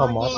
Qhov mov.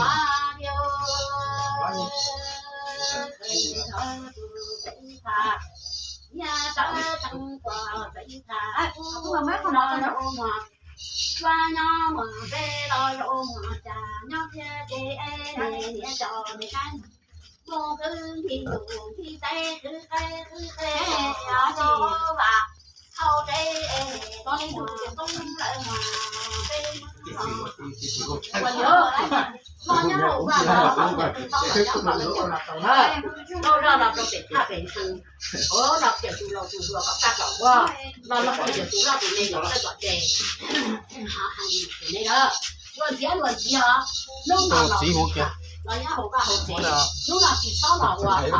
Luag ntxiv luag ntxiv os, hnub no los txiv hu kiag, los nyob hauv vaj hauv tsev, hnub no tsis txhob los ua los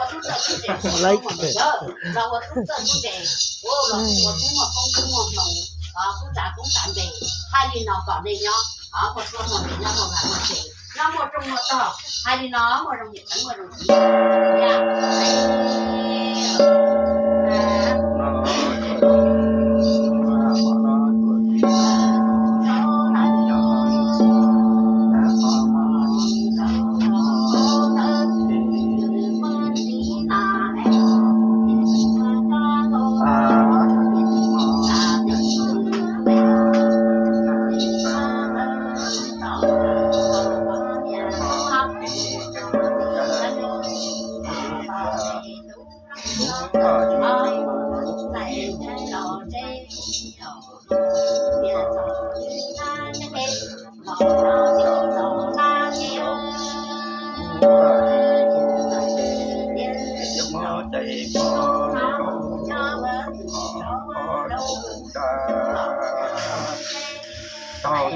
ua tub txawj tub ntse, los ua tub txawj tub ntse, los ua tub muaj koob tub muaj hmoo, tub tsa koob tsa npe, hais li no kom nej nyob muaj suab muaj npe, nyob muaj vaj muaj tsev, nyob muaj rooj muaj tog, hais li no muaj zoo niam txeev muaj zoo txiv.